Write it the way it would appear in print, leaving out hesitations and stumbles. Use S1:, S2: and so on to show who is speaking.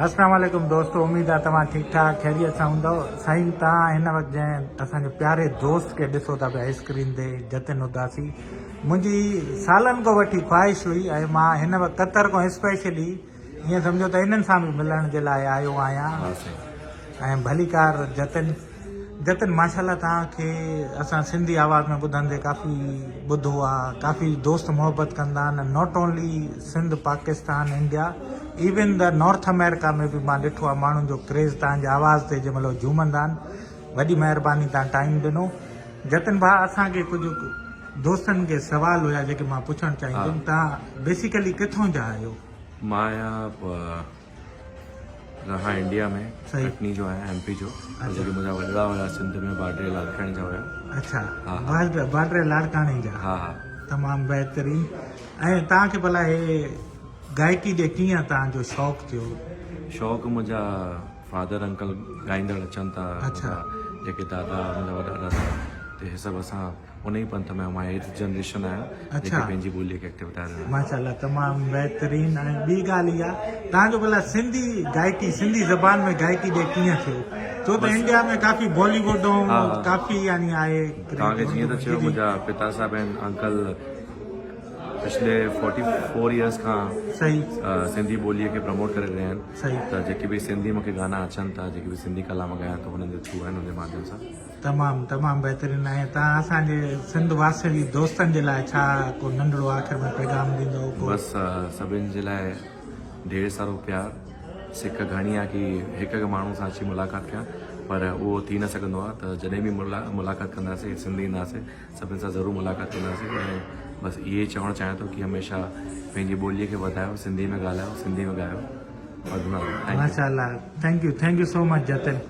S1: اسلام عليڪم دوستو اميد آ توهان ٺيڪ ٺاڪ خيريت سان هوندؤ سائين توهان هن وقت جنهن اسان جي پياري دوست کي ڏسو ٿا پيا اسڪرين تي جتن اداسي منهنجي سالن کان وٺي خواهش هئي ۽ مان هن وقت قطر کان اسپيشلي ائين سمجهو ته انهن سان به ملڻ جي لاء آيو آهيان ۽ ڀليڪار جتن جتن ماشاءالله توهان کي اسان سنڌي آواز ۾ ٻڌندي ڪافي ٻڌو آ ڪافي دوست محبت ڪندا آهن not only Sindh Pakistan India even the North America ۾ به مان ڏٺو آ ماڻهن جو ڪريز توهان جي آواز تي جنهن مهل جهومندا آهن وڏي مهرباني توهان ٽائيم ڏنو جتن ڀاء اسان کي ڪجهه دوستن کي سوال هيا جيڪي مان پڇڻ چاهيندم توهان بيسيڪلي ڪٿون جا آهيو؟
S2: مان آهيان رهان انڊيا ۾ ڪٽني جو آهيان ايم پي جو جيڪي منهنجا وڏڙا هيا سنڌ ۾ بارڊري لاڙڪاڻي جا هيا.
S1: اڇا بارڊري لاڙڪاڻي جا.
S2: ها ها.
S1: تمام بهترين ۽ توهان کي ڀلا هي گائڪي ڏي ڪيئن توهان جو شوق ٿيو؟
S2: شوق منهنجا فادر انڪل ڳائيندڙ اچن ٿا جيڪي دادا منهنجا وڏا دادا ته هي سڀ اسان ان ئي پنٿ ۾ مان ايٽ جنريشن آهيان جيڪي پنهنجي ٻولي کي اڳتي وڌائي رهيا آهن.
S1: ماشاءالله تمام بهترين ۽ ٻي ڳالهه اها توهان جو ڀلا سنڌي گائڪي سنڌي زبان ۾ گائڪي ڏي ڪيئن ٿيو ڇو ته انڊيا ۾ ڪافي بالي ووڊ ۽ ڪافي يعني آهي
S2: توهان کي جيئن ته چيو منهنجا پتا صاحب ۽ انڪل پڇلي فورٽي فور ايئرس کان سنڌي ٻولي کي پروموٽ ڪري رهيا آهن ته جيڪي به سنڌي مونکي گانا اچن ٿا جيڪي به سنڌي ڪلام ڳايان ٿو انهن جي ٿرو آهن ان جي ماڌيم سان.
S1: تمام تمام بهترين ۽ توهان اسان جي سنڌ واسين جي دوستن جي لاء ڇا ڪو ننڍڙو آخر ۾ پيغام ڏيندؤ ڪو.
S2: بس سڀن جي لاء ڍير سارو پيار سڪ گهڻي آ ڪي هڪ هڪ ماڻهو سان اچي ملاقات ڪيان پر اهو ٿي نه سگهندو آ ته جڏهن به ملاقات ڪنداسي سنڌ اينداسي سڀن سان ضرور ملاقات ڪنداسي ۽ بس اهي ئي چوڻ چاهيان ٿو ڪي هميشه پنهنجي ٻولي کي وڌايو سنڌي ۾ ڳالهايو سنڌي ۾ ڳايو وڌندا رهو thank you.
S1: ماشاءالله thank you thank you so much Jatin.